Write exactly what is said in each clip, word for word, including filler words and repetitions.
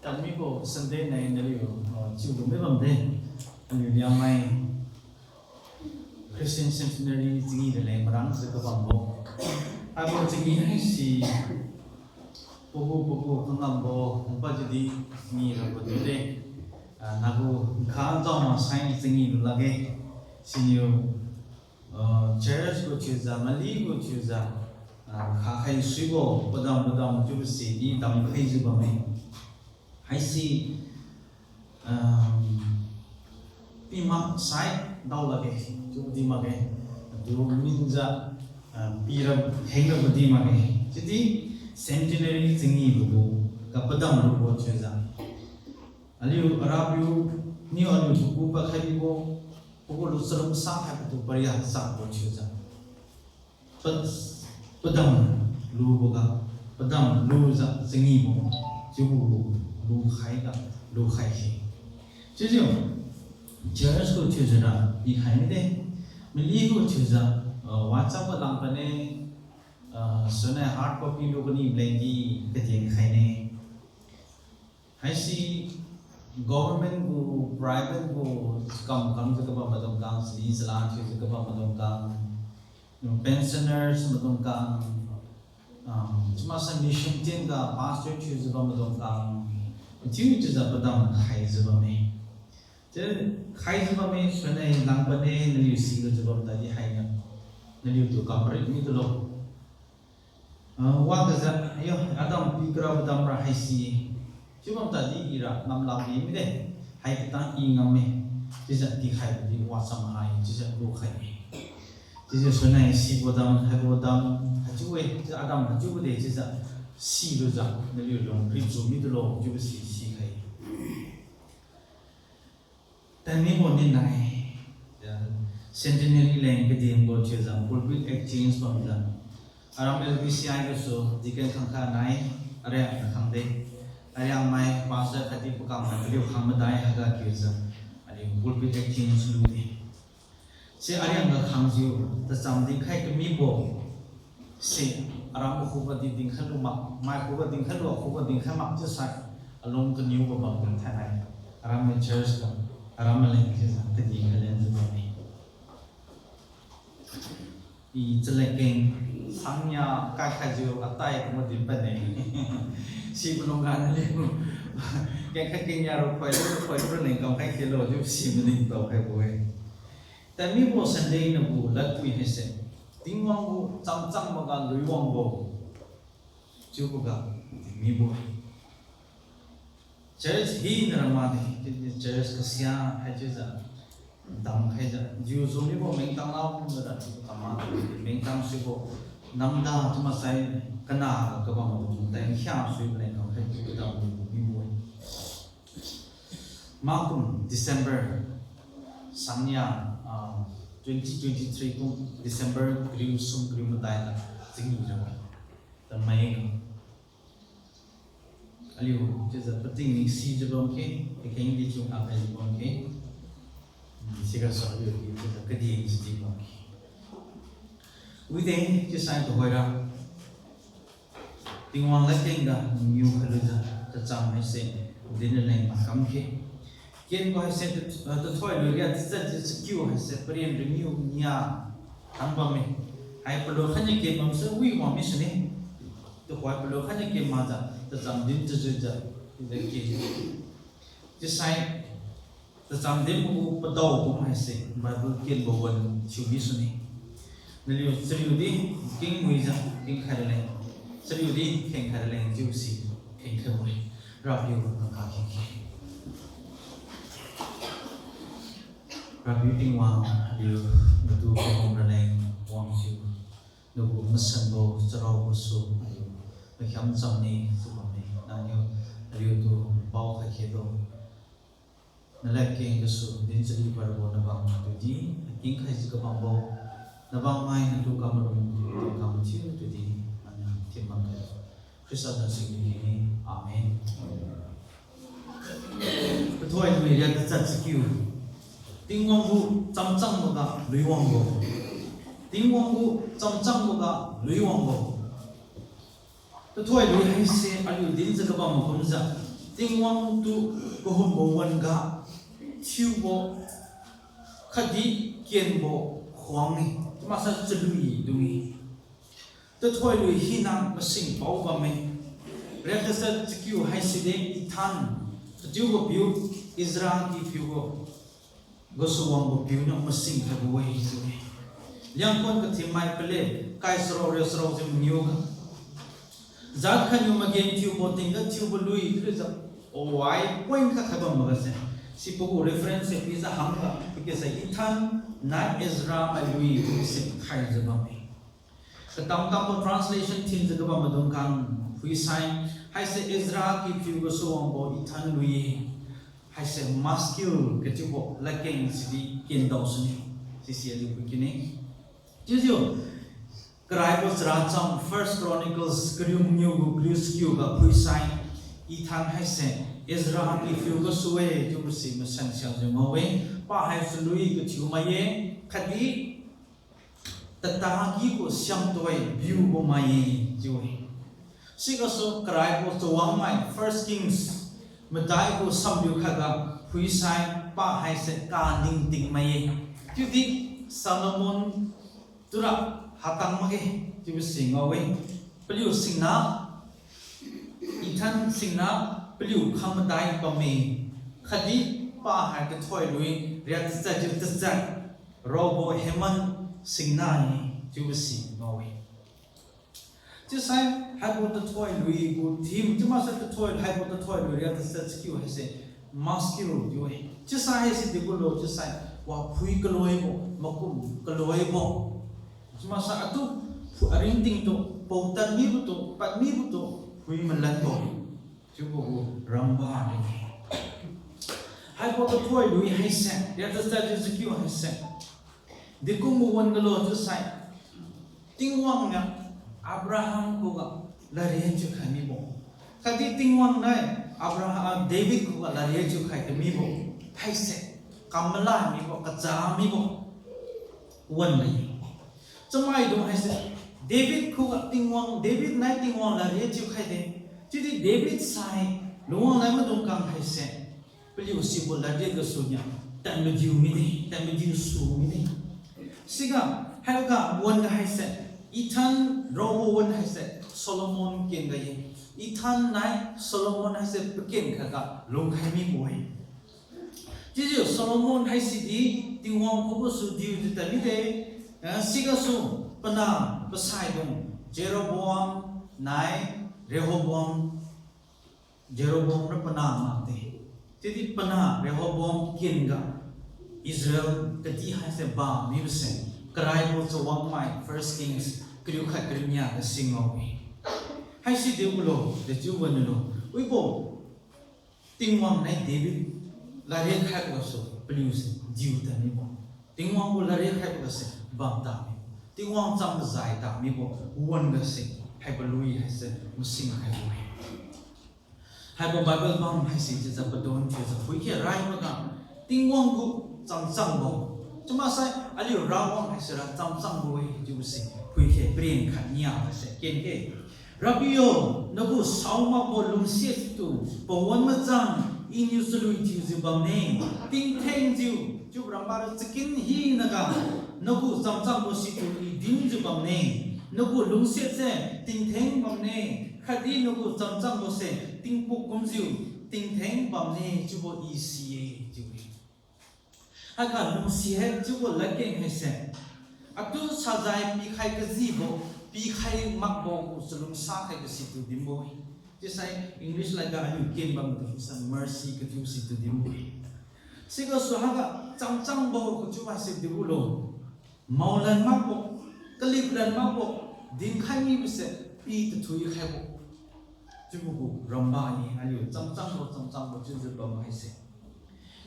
Tadmibo Sunday nai naliu, uh, chiubo mi bamde. Aliu Liangmai Christian Centenary chingi raleng marangjiu kabambo. Haibo chingi haise pagu pagu kangambo, npad chiudi chingi rabo de. Ah, nagu nkha ntaoma sai chingi lu lakge. Siniu, ah, church gu thiujiu, mali gu thiujiu, ah, khakhai suibo, padam padam chiubo si di damkhaijiu bamme. Haise, um, pimak sai dao lakge, chiudi makge, atu minjiu, ah, pira hengrabo di makge. Chiudi centenary chingi lubo, kapadam lubo thiujiu, aliu Arapiu niu aliu pagu pakhai bibo, pagu lu chalungsa hai patu paria chakbo thiujiu, pa-, padam luboga, padam lujiu chingibo chiubo lukhaiga, lukhai khe. Chiujiu church gu thiujiura pikhai mide. Mali gu thiujiu, ah, WhatsApp ga langpane, ah, sune hard copy lu kani malengdi kadin khaine. Haise government gu, private gu, kam kamjiu kabam maidung kang, chali chala thiujiu kabam maidung kang, pensioners maidung kang, ah, chiumaksai mission tien ga pastor thiujiu bam maidung kang, chiu chiujiu padam khaijiu bamme. Chiu khaijiu bamme, sune langpane, naliu silujiu bam tadi haina, naliutu kam parit mitulo. Ah, wagajiu, ayo, adam pi kara padamra haise. Chiubam tadi ira ngamlak di mide. Hai katang i ngamme. Chiujiu tikhaibo di wacham hai, chiujiu lukhai-e. Chiujiu sunai sibo dam, haibo dam, haichiu-e, chiujiu adam haichiubo de, chiujiu silujiu, naliu lung rijiu mitulo, chiubo si sikhai. Tadmibo ninai, ya, centenary leng kadinbo thiujiu pulpit exchange bamjiu, aram LBCI gasu deacon khangkha nai, ariak na khangde, ariak mai pastor khatdi pakam na kaliu khang madai haiga kiujiu, aliu pulpit exchange lude. Si ariak ga khangjiu tacham dinkhai kamibo se, aram khuga di dinkhai lu mak, mai khuga dinkhai lu, khuga dinkhai mak chiusai, alung kaniubo bam thainai, aram church ga, aram leng chiujiu kadinkhai lenjiu bamme. I chalad keng sangnia kaikhaijiu atai kumo din padne. Sibo lungga naliu kengkhai kengnia ra khoilu, khoilu raleng kamkhai khelo chiu si maningtao khaibo-e. Tadmibo Sunday nagu ladpui haise, Tingwang gu chamchang maga luiwangbo chiuboga mibo-e. Church hina ra makde, church kasia haichiujiu damkhaijiu jiu su mibo mengtang lau kumjiu ra chiubo kama, mengtang suibo namda chiumaksai kana ga kabambo tengkhia suibo leng kamkhai chiubo dam mibo-e. Makum December sangnia, ah, twenty twenty-three kum December kariu sum kariu madai ga chingi rabo. Tamai ga aliu chiujiu pating ningsijiu bam khe, kakheng di chiu akhaijiu bam khe. Sigasu aliu chiujiu kadin sidi bam khe. Wide chiusai tuhoira Tingwang ladkeng ga niu khalujiu tacham haise dinra leng makam khe. Kenbo haise tu, ah, tuthoi luria tachat chakiu haise parien riniu nia tang bamme. Hai palu khatniu ken bamse wi wang mi sune. Tuhoi palu khatniu ken makjiu tacham din chajiujiu chiujiu ken. Chiusai tacham dinbo gu padao kum haise Bible kenbo wan thiu mi sune. Naliu chariudi kengmuijiu kengkhai raleng, chariudi khengkhai raleng chiusi khengkhaibo-e. Rapiu kakha kheng khe. Rapiu Tingwang, aliu natu kahum raleng wangjiu, nagu masanbo charao gasu aliu makhiam chamne chiu bamme. Nangniu aliutu paokhai khedo. Naladkeng gasu din chari parabo nabam tudi, akeng khaijiu kabambo, nabam mai natu kamalum, kamathiu tudi, nangniu thimbam khe. Khrista zan singdi khe. Amen. Pathoi lui ria tachat chakiu. Tingwang gu chamchang boga luiwangbo. Tingwang gu chamchang boga luiwangbo. Pathoi lui haise aliu dinjiu kabam makumjiu, Tingwang tu kahumbo wan-ga thiubo khatdi kenbo khuang-e, chiumaksa chalui dung-e. Tathoilui hina masing pao bamme. Riat tasat chakiu haiside Ethan, kachiubo piu, Ezra kipiu gu, gasu wangbo piu niu masing khaibo-e chiu-e. Liangkon kathimmai pale, kai charao riat charao jiu mangiu ga, jat khatniu magenthiubo tingga thiubo lui chiujiu, owai point khat khai bambo gase, sipagu reference se pijiu hangga, pake sai Ethan nai Ezra mai lui si khaijiu bamme. Katam tambo translation thinjiu kabam maidung khang phuisai, haise Ezra kipiu gasu wangbo Ethan lui-e. Haise maskil kachiubo ladkeng sidi kendao sune. Sisi aliu phui kine. Chiujiu, karaibo characham First Chronicles kariu mangiu gu kariu chakiu ga phuisai, Ethan haise Ezra kipiu gasu-e chiubo si masan siakjiu ngao-e. Pa hai chalui kathiu mai-e, khatdi tatagi gu siamtoi biubo mai-e chiu-e. Sigasu karaibo chawangmai First Kings madai gu samriu khatga phuisai pa haise kaningting mai-e. Chiudi Solomon tura hatang makge chiubo si ngao-e. Paliu singna, Ethan singna, paliu khang madai bamme. Khatdi pa hai tathoilui riat tachat jiu tachat raobo Heman singna-e chiubo si ngao-e. Chiusai haibo tathoilui gu theme, chiumaksa tathoi, haibo tathoilui riat tachat chakiu haise maskil chiu-e. Chiusai haise degu lo chiusai, waphui kaloibo, makum kaloibo. Chiumaksa atu phu- aringting tu, paotad mibo tu, pad mibo tu, phui malanbo chiubo gu ramba-e. Haibo tathoilui haise, riat tachat jiu chakiu haise, dekumbo wan-ga lo chiusai, Tingwang niu Abraham khuga ladriat thiukhai mibo, khatdi Tingwang nai Abraham, David khuga ladriat thiukhai kamibo haise, kam malai mibo, kacha mibo wan-ga ye. Chamaidung haise, David khuga Tingwang, David nai Tingwang ladriat thiukhaide. Chiudi David sai lungwang lai maidung khang haise, paliu sibo ladriat gasu niu tad madiu mide, tad madiu su mide. Siga haiga wan-ga haise, Ethan raobo wan haise Solomon ken-ga ye. Ethan nai Solomon haise paken khatga lungkhai mibo-e. Chiujiu Solomon haisidi Tingwang khugasu diujiu tad mide. Eh, sigasu pana pasaidung Jeroboam nai Rehoboam, Jeroboam ra pana makde. Chiudi pana Rehoboam ken-ga Israel kadi haise bam mibose, karaibo chawangmai First Kings kariu khat kariu nia ga si ngao-e. Haisi degu lo, dechiu wan-ga lo, wibo Tingwang nai David ladriat khaibo gasu paliu se diu tad mibo, Tingwang gu ladriat khaibo gase bam tad mibo, Tingwang cham jai tad mibo wan-ga se, haibo lui haise masing khaibo-e. Haibo Bible bam haise chiujiu padon thiujiu phuikhe raiboga, Tingwang gu chamchangbo, chiumaksai aliu Rawang haisera chamchangbo-e chiubo se phuikhe paren khat nia gase kenkhe, Rabbi yo, nagu saomakbo lungsiat situ pawan machang Iniu chalui thiujiu bamme. Tingthengjiu, chiubo rambara chakin hinaga, nagu chamchangbo situ I dinjiu bamme. Nagu lungsiatse tingtheng bamme, khatdi nagu chamchangbose tingpuk kumjiu tingtheng bamme chiubo I si-e chiu-e. Haiga lungsi hai chiubo ladkeng haise, atu sajai pikhai kajibo, pikhai makbo gu chalungsa khai kasitu dinbo-e. Chiusai English ladga aliu ken bamtu sa mercy kathiu situ dinbo-e. Sigasu haiga chamchangbo kachiu haise diulo. Maolan makbo, kaliplan makbo, dinkhai mibose, pi tathui khaibo. Chiubo gu ramba-e, aliu chamchangbo, chamchangbo chiujiu bam haise.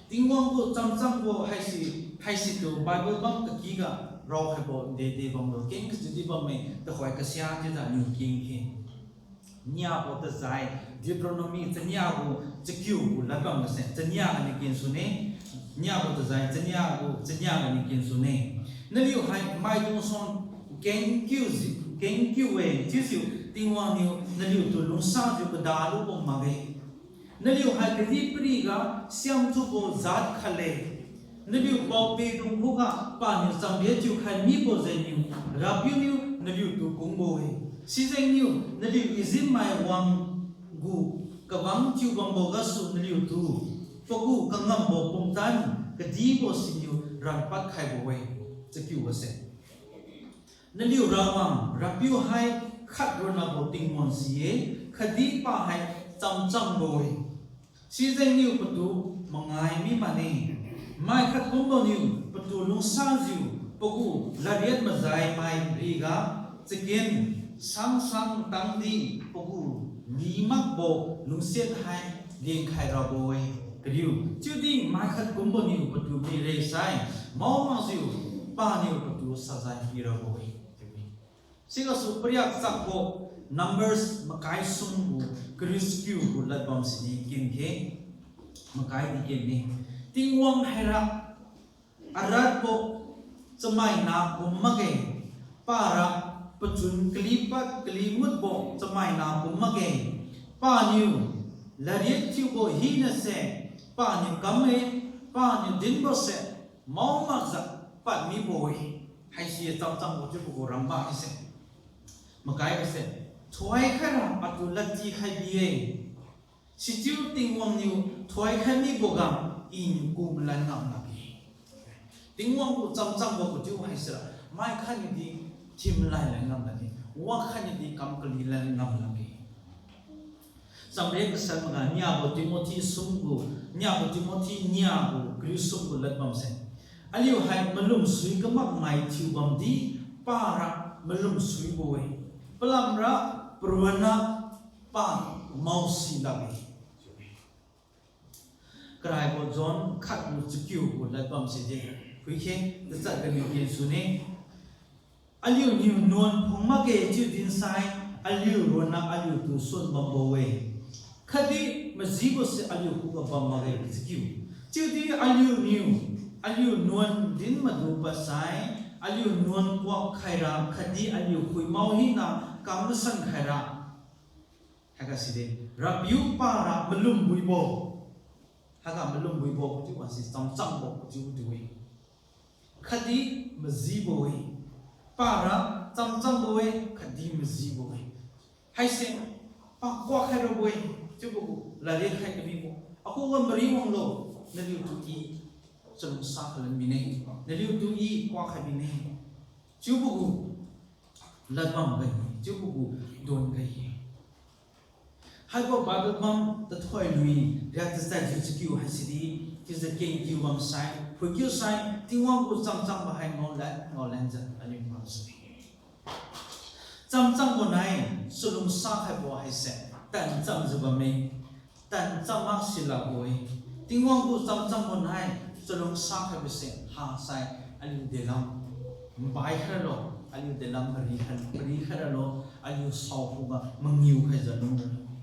Tingwang gu chamchangbo haise, haisitu Bible bam kakiga raokhaibo dede bamlo, keng kachiudi bamme, tuhoi kasia chiujiu aliu kengkhe. Niabo tajai, Deuteronomy chania gu chakiu gu ladbam gase, chania ganiu kensune, niabo tajai, chania gu chania ganiu kensune. Naliu hai maidung suang kengkiu ji, kengkiu-e, chiujiu Tingwang niu naliutu lungsajiu kadalubo makge. Naliu hai kadihpiriga siamthubo jat khatle. Naliu pao-peh dung khuga paniu chamria thiukhai mibo jengniu RAPIU niu naliutu kungbo-e. Sijengniu naliu Egypt mai wang gu kavang thiubambo gasu naliutu pagu kangambo pumtan kadibo siniu ranpad khaibo-e. Chakiu gase, naliu Rawang RAPIU hai khat ronnabo Tingwang si-e, khatdi pa hai chamchambo-e. Sijengniu patu mangai mi mane. Mai khat kumboniu patu lungsajiu pagu ladriat mazaimai riga chaken sangsang tangdi pagu limakbo lungsiat hai lenkhai rabo-e. Kariu, chiudi mai khat kumboniu patu miresai mao makjiu paniu patu sajai pirabo-e. Sigasu pariak chakbo Numbers makai sum gu kariu chakiu gu ladbam sidi kenkhe, makai di kenne. Tingwang haira aratbo chamaina kum makge, para pachun kalipad kalimutbo chamaina kum makge, paniu ladriat thiubo hinase paniu kamme, paniu dinbose mao makjiu pad mibo-e. Haisi chamchangbo chiubo gu ramba haise, makai gase, thoikhaira atu ladtikhai bi-e. Sichiu Tingwang niu thoikhai miboga Iniu ku malan ngam lakge. Tingwang gu chamchangbo kachiu haisira mai khatniudi thiu malai lan ngam lakge, wa khatniudi kam kali lan ngam lakge. Chamre kasan maga niabo Timothy sum gu, niabo Timothy niabo kariu sum gu ladbamse, aliu hai malumsui kamakmai thiubamdi para malumsuibo-e, palamra paronna pa maosi lakge. Karaibo John khatgu chakiu gu ladbamse de, phuikhe tachat ganiu kensune. Aliuniu nuan phung makge chiu dinsai, aliu ronna aliutu suan bambo-e, khatdi majibose aliu khuga bam makge chakiu. Chiudi aliuniu, aliu nuan din madu padsai, aliu nuan kuak khaira khatdi aliu khuimao hina kam masan khaira, haiga side, RAPIU para malumbuibo. Haiga malumbuibo chiu wasi chamchangbo chiu di-e, khatdi majibo-e. Para chamchangbo-e khatdi majibo-e. Haise pa kuak khai rabo-e, chiubo gu ladriat khai kamibo. Akhuga mari wanglo, naliutu I chalungsa khalan mine, naliutu I kuak khai bine, chiubo gu ladbam gai-e, chiubo gu don gai-e. Haibo Bible bam tathoi lui ria tachaijiu chakiu haisidi, chiujiu kengkiu bamsai phuikiu sai Tingwang gu chamchangbo hai ngaolan ngaolanjiu aliu bamsai chamchangbo nai chalungsa khaibo haise tanchamjiu bamme, tanchamma silakbo-e. Tingwang gu chamchangbo nai chalungsa khaibose hasai aliu delam mbai khairalo, aliu delam mari khai, mari khairalo, aliu saokhuga mangiu khaijiu lungralo.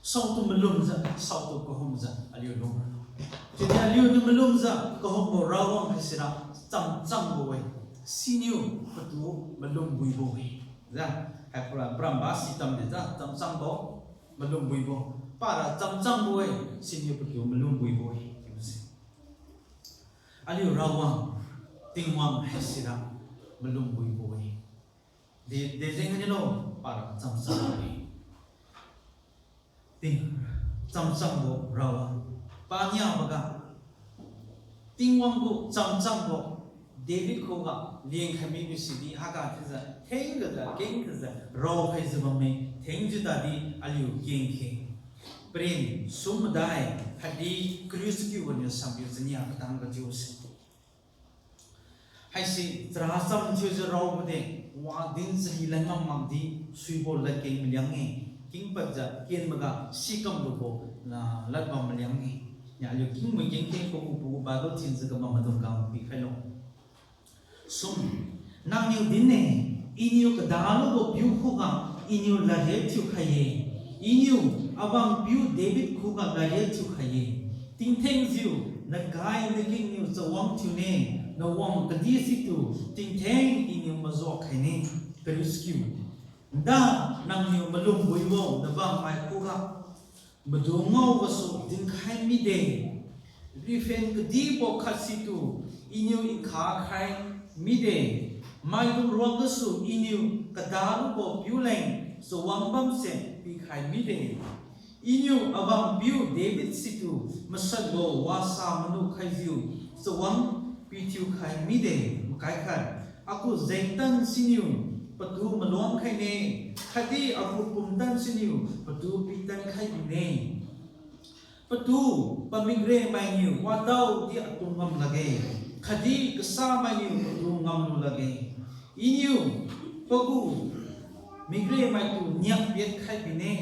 Saotu malumjiu, saotu kahumjiu aliu lungralo. Chiudi aliuniu malumjiu kahumbo Rawang haisira chamchangbo-e, siniu patu malumbuibo-e. Ja, hai para paramba si tamdejiu chamchangbo, malumbuibo. Para chamchangbo-e, siniu patu malumbuibo-e chiubose, aliu Rawang Tingwang haisira malumbuibo-e. De, dejeng nilo, para chamchangbo-e. Ting, chamchangbo Rawang. Paniaboga Tingwang gu chamchangbo David khuga lengkhai mibo sidi haiga chiujiu thenggajiu kengkhajiu raokhaijiu bamme, thengjiu tadi aliu kengkhe. Paren sum madai khatdi kariu chakiu ganiu sampiu chania katang kachiuse, haise chara cham thiujiu raobo de, wa din chari lan ngam makdi, suibo ladkeng maliang-e, kingpadjiu kenboga sikam lubo, ah, ladbam maliang-e. Nia aliu kingmui kengkhe pagu pagu Bible thinjiu kabam maidung kam pikhailo. Sum, nangniu din-e, Iniu kadalubo piu khuga Iniu ladriat thiukhai-e, Iniu avangpiu David khuga ladriat thiukhai-e. Tingthengjiu, nakai nakingniu chawang thiune, nawang kadi situ tingtheng Iniu majuak khaine. Kariu chakiu, nda nangniu malumbuibo nabammai khuga madu ngao gasu dinkhai mide. Riphen kadibo khat situ Iniu nkha khai mide. Maidung ruang gasu Iniu kadalubo piuleng chawang bamse pikhai mide. Iniu avangpiu David situ masanbo wasa manu khaijiu chawang pithiukhai mide. Makai khat, agu jengtan siniu patu maluang khaine, khatdi agu pumtan siniu patu pitan khai bine. Patu pamikre mainiu wadaodi atu ngam lakge, khatdi kasamainiu patu ngamlu lakge. Iniu pagu mikremaitu niak piat khai bine,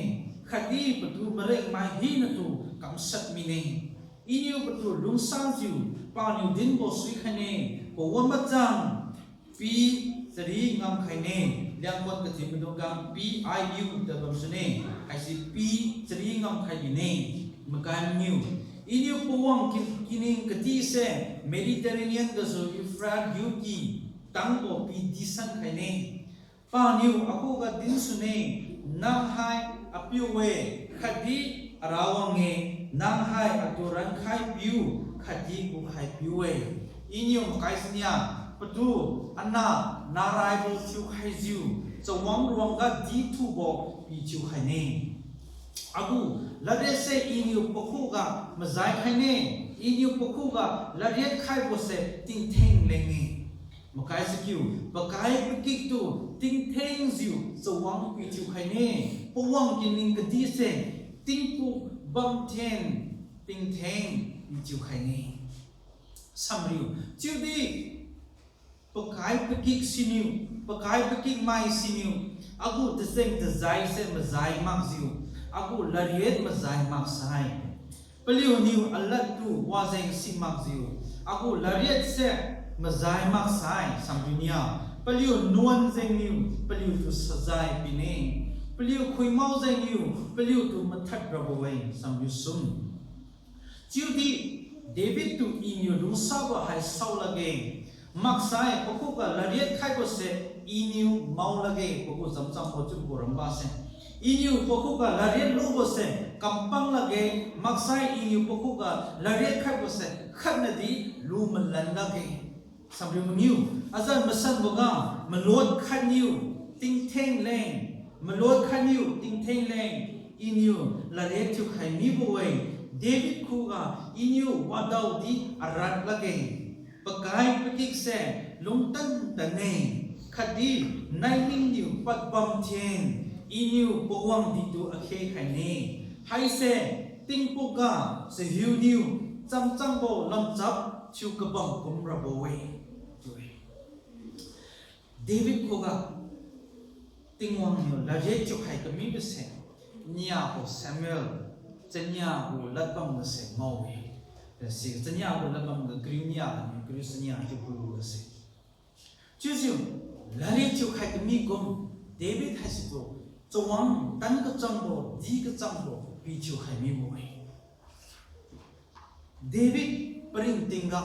khatdi patu marengmai hinatu kamshat mine. Iniu patu lungsajiu paniu dinbo suikhaine, pawan machang pi chari ngam khaine, Liangkot kathiu maidungga P I U tabam sune, haise pi chari ngam khai bine. Makai maniu, Iniu pawang ki-, kining kadise Mediterranean gasu Euphrates hiuki tangbo pi disan khaine. Paniu akhuga dinsune, nang hai apiu-e, khatdi arawang-e, nang hai atu rankhai piu, khatdi gukhai piu-e. Iniu makai sania, patu ana naraibo thiukhaijiu chawang ruangga dithubo pithiukhaine. Agu ladriatse Iniu pakhuga majai khaine, Iniu pakhuga ladriat khaibose tingtheng leng-e. Makai sakiu, pakai pakiktu tingthengjiu chawang pithiukhaine, pawang kining kadise tingpuk bamthen tingtheng pithiukhaine. Samriu, chiudi pakai pakik siniu, pakai pakikmai siniu, agu tacheng-tajaise majai makjiu, agu ladriat majai maksai, paliuniu aladtu wajeng si makjiu, agu ladriatse majai maksai. Samriu nia, paliu nuan jengniu paliutu sajai pine, paliu khuimao jengniu paliutu mathad rabo-e. Samriu sum. Chiudi David tu Iniu lungsabo hai sao lakge, maksai pakhuga ladriat khaibose Iniu mao lakge, pagu chamchangbo chiubo rambase. Iniu pakhuga ladriat lubose kampang lakge, maksai Iniu pakhuga ladriat khaibose khatnadi lu malan lakge. Samriu mangiu, azan masanboga, malot khatniu tingtheng leng, malot khatniu tingtheng leng, Iniu ladriat thiukhai mibo-e. David khuga Iniu wadaodi arat lakge, pakai pakikse lungtan tanne, khatdi naimingniu padbam thin, Iniu pawang ditu akhe khaine. Haise tingpukga chahiuniu chamchangbo lamchap thiu kabam kum rabo-e, chiu-e. David khuga Tingwang niu ladriat thiukhai kamibose, niabo Samuel, chania gu ladbam gase ngao-e. Si chania gu ladbam ga kariu nia, kariu chania chiu pulu gase. Chiujiu, ladriat thiukhai kami kum, David haisitu chawang tan kachangbo, di kachangbo pithiukhai mibo-e. David paringtingga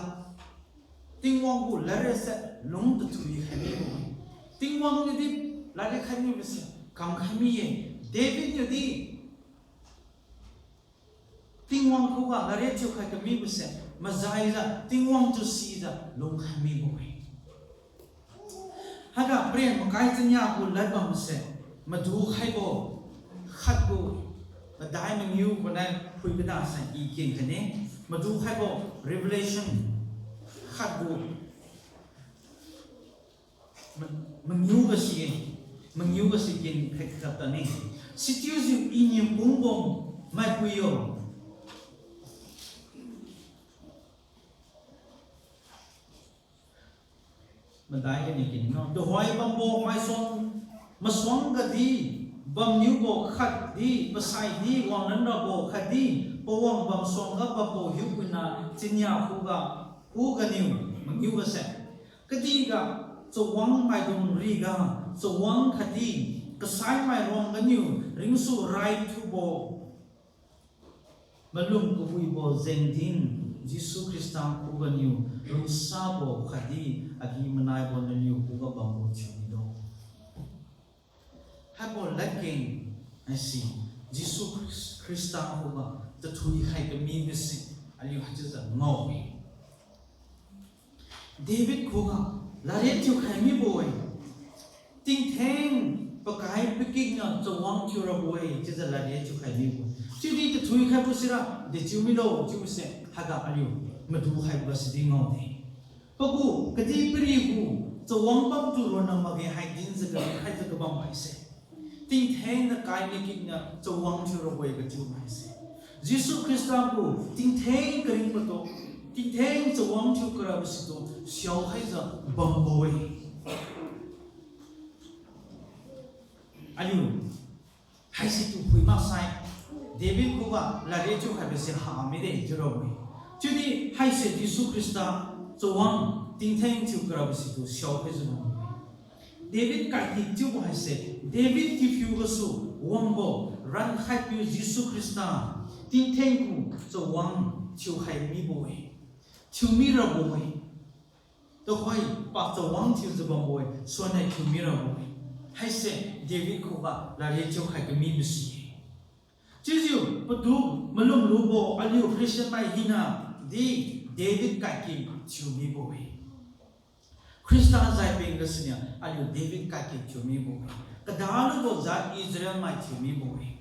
Tingwang gu ladriatse lung tathui khai mibo-e. Tingwang niudi ladriat khai mibose kamkhai mi-e. David niudi Tingwang khuga ladriat thiukhai kamibose majaijiu, Tingwang tu sijiu lungkhai mibo-e. Haiga paren makai chania gu ladbamse, madu khaibo khatgu, madai mangiu bonai phui kada sai i ken kane, madu khaibo Revelation khatgu, ma-, mangiu gase, mangiu gase ken khai khat tane. Sichiujiu Iniu kungbo maipui yo. Madai kani kini no. Tuhoi bambo maisuang, masuang gadi bamniubo khatdi, pasaidi wanglan rabo khatdi, pawang bamsuangga bambo hiupuina chania khuga, khuganiu mangiu gase. Kadihga chawang maidung riga, chawang khatdi, kasaimai ruangganiu ringsu raithubo malum kawibo jengdin, Jesu Khrista khuganiu lungsabo khatdi agi-manaibo naliu khuga bambo thiu mido. Haibo ladkeng haise, Jesu Khrist-, Khrista khuga tathui khai kami misi aliu haichiujiu ngao-e. David khuga ladriat thiukhai mibo-e. Tingtheng pakai pakikniu chawang thiurabo-e chiujiu ladriat thiukhai mibo-e. Chiudi tathui khaibo sira dechiu milo chiubose haiga aliu madu khaiboga sidi ngaode. Pagu kadihpiri gu chawang bamtu ronna makge hai dinjiu ga khaijiu kabam haise. Tingtheng nakai pakikniu chawang thiurabo-e kachiu haise. Jesu Khrista gu tingtheng karingbo tu, tingtheng chawang thiu karabo situ siao khaijiu bambo-e. Aliu haisitu phui maksai, David khuga ladriat thiukhaibo si ha mide chiurabo-e. Chiudi haise Jesu Khrista chawang tingtheng thiu karabo situ siao khaijiu bambo-e. David kaikik chiubo haise, David tiuphiu gasu wangbo rankhaipiu Jesu Khrista tingtheng gu chawang thiukhai mibo-e, thiu mirabo-e. Tuhoi pa chawang thiujiu bambo-e, suannai thiu mirabo-e. Haise David khuga ladriat thiukhai kami masi-e. Chiujiu patu malum lubo aliu Christian mai hina di David kaikik thiu mibo-e. Khrista zai peng gasuniu aliu David kaikik thiu mibo-e. Kadalubo jat Israel mai thiu mibo-e.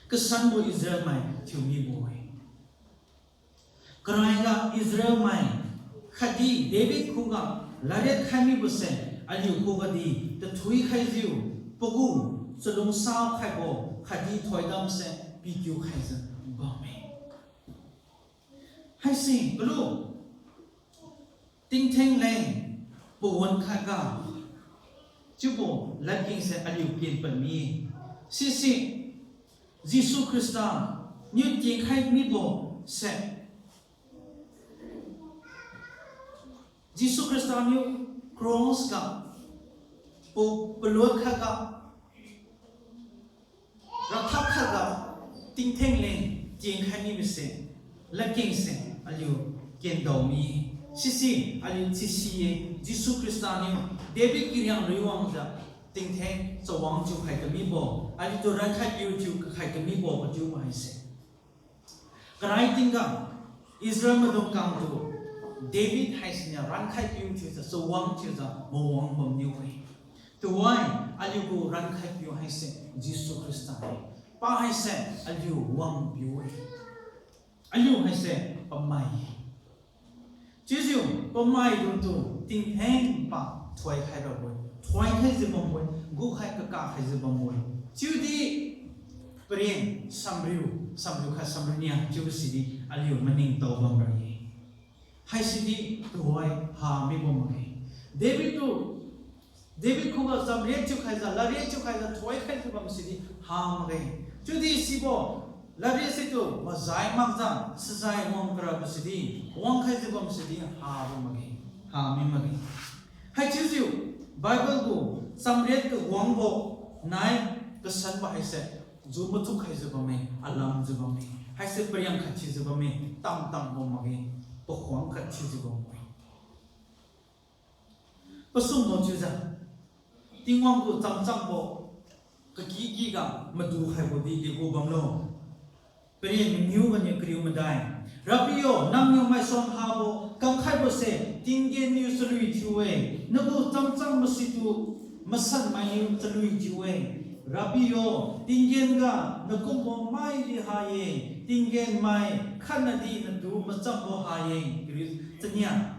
Kasanbo Israel mai thiu mibo-e. Karaiga Israel mai khatdi David khuga ladriat khai mibose aliu khuga di tathui khaijiu pagu chalungsa khaibo khatdi thoidamse pikiu khaijiu bamme. Haise kalu tingtheng leng pawan khatga chiubo ladkengse aliu ken pad mi-e. Sise Jesu Khrista niu tienkhai mibose, Jesu Khrista niu cross ga pa- palun khatga rathak khatga tingtheng leng tienkhai mibose ladkengse aliu kendao mi-e. Sise aliu sisi-e, Jesu Khrista niu David kiriang lui wangjiu tingtheng chawang thiukhai kamibo, aliutu rankhaipiu thiukhai kamibo kachiubo haise. Karai tingga Israel maidung kangtu David haisiniu rankhaipiu thiujiu chawang thiujiu mawang bamniu-e. Tuhoi aliugu rankhaipiu haise Jesu Khrista-e. Pa haise aliu wangpiu-e. Aliu haise pamai-e. Chiujiu pamaidungtu tingtheng pa thoikhai rabo-e, thoikhaijiu bambo-e, gukhai kakakhaijiu bambo-e. Chiudi paren samriu, samriu khat samriu nia chiubo sidi aliu maningtao bamra-e. Haisidi tuhoi ha mibo makge. David tu David khuga chamriat thiukhaijiu, ladriat thiukhaijiu thoikhaijiu bam sidi ha makge. Chiudi sibo ladriat situ mazai makjiu sajai wang karabo sidi, wangkhaijiu bam sidi habo makge, ha mi makge. Haichiujiu Bible gu chamriat kawangbo nai kasanbo haise ju machukkhaijiu bamme, alamjiu bamme, haise pariang khat thiujiu bamme, tamtambo makge, pakhuang khat thiujiu bamme. Pasumbo chiujiu, Tingwang gu chamchangbo kakikiga madu khaibo di degu bamlo. Paren maniu ganiu kariu madai. Rapiu yo, nangniu maisuan habo kamkhaibose tinggen niu chalui thiu-e, nagu chamchangbo situ masanmainiu chalui thiu-e. Rapiu yo, tinggen ga nakumbo maidi ha-e, tinggen mai khatnadi natu machambo ha-e. Kariu chania.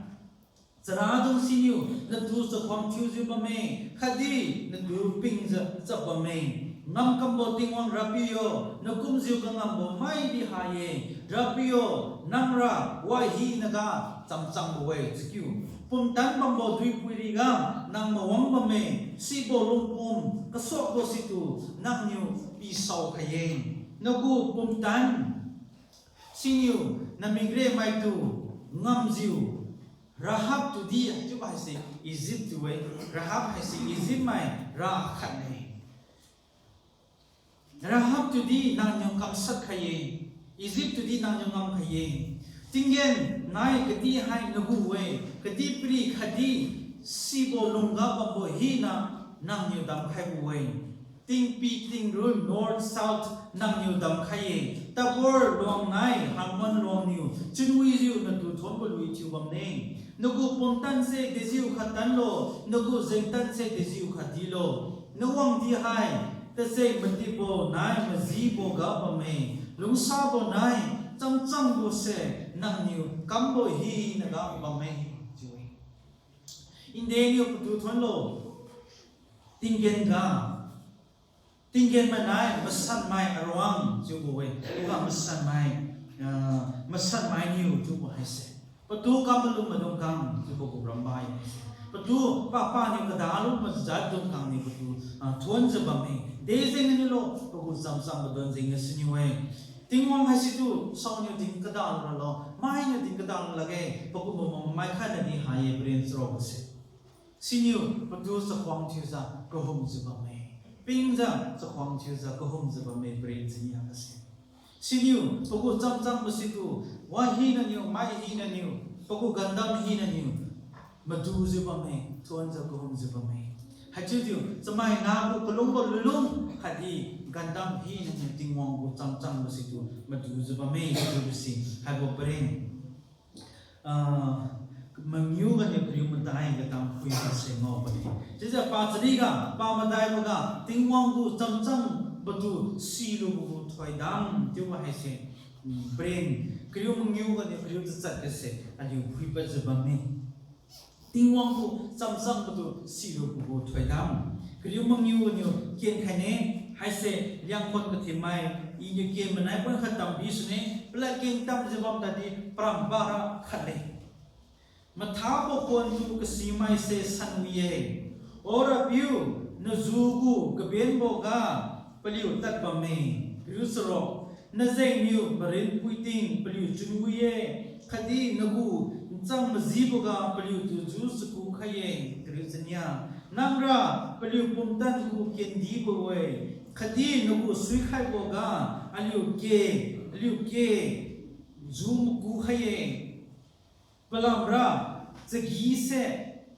Charadung siniu natu chakhuang thiujiu bamme, khatdi natu pingjiu chap bamme. Ngamkambo Tingwang Rapiu yo, nakumjiu kangambo maidi ha-e. Rapiu yo, nangra wahinaga chamchangbo-e. Chakiu, pumtan bambo duipui riga nang mawang bamme, sibo lungpum kasuakbo situ nangniu pisao khai-e. Nagu pumtan siniu namikremaitu ngamjiu, Rahab tudi, chiubo haise Egypt tu-e, Rahab haise Egypt mai ra khatne. Rahab tudi nangniu kamshat khai-e, Egypt tudi nangniu ngam khai-e. Tinggen nai kadi hai nagu-e, kadihpiri khatdi sibo lungga bambo hina nangniu damkhaibo-e. Tingpi tingrun, north, south, nangniu damkhai-e. Tabor luang nai Hermon luangniu chunwijiu natu thuonbo lui thiu bamne. Nagu pumtanse dejiukha tanlo, nagu jengtanse dejiukha dilo. Nawang di hai tacheng matipbo nai majiboga bamme, lungsabo nai chamchangbose nangniu kambo hinaga bamme, chiu-e. Nde niu patu thuonlo, tinggen ga, tinggen manai masanmai aruang chiubo-e, chiuga masanmai, ah, masanmai niu chiubo haise. Patu kamalum maidung khang chiubo gu rambai haise. Patu papa niu kadalu majat dung khang niu patu, ah, thuonjiu bamme. Dejeng nilo, pagu chamchang padon jeng siniu-e. Tingwang haisitu saoniu din kada ralo, mainiu din kada lakge, pagu mama mai khatnadi ha-e paren charabo se. Siniu patu chakhuang thiujiu kahumjiu bamme. Pingjiu chakhuang thiujiu kahumjiu bamme paren chinia gase. Siniu pagu chamchangbo situ, wa hinaniu, mai hinaniu, pagu gandam hinaniu madujiu bamme, thuonjiu kahumjiu bamme. Haichiujiu chamaina gu kalungbo lunlung khatdi gandam hinaniu Tingwang gu chamchangbo situ madujiu bamme, chiubo si haibo paren, ah, mangiu ganiu kariu madai katang phuibo se ngao bane. Chiujiu pachariga, pamadaiboga Tingwang gu chamchangbotu silubo gu thoidam chiubo haise, mm, paren kariu mangiu ganiu kariu tachat gase aliu phuipadjiu bamme. Tingwang gu chamchangbotu silubo gu thoidam. Kariu mangiu ganiu kenkhaine, haise Liangkhon kathimmai, iniu ken manai pon khat tambi sune, palad keng tamjiu bam tadi parambara khatle. Mathabo khuantu kasimaise sanwi-e. O Rapiu, najugu kabenboga paliu tadbamme. Kariu charuk, najengniu marinpuiting paliu chunwi-e, khatdi nagu nchang majiboga paliutu ju chaku khai-e. Kariu chania, nangra paliu pumtan gu kendibo-e, khatdi nagu suikhaiboga aliu ke, aliu ke ju maku khai-e. Palamra chagise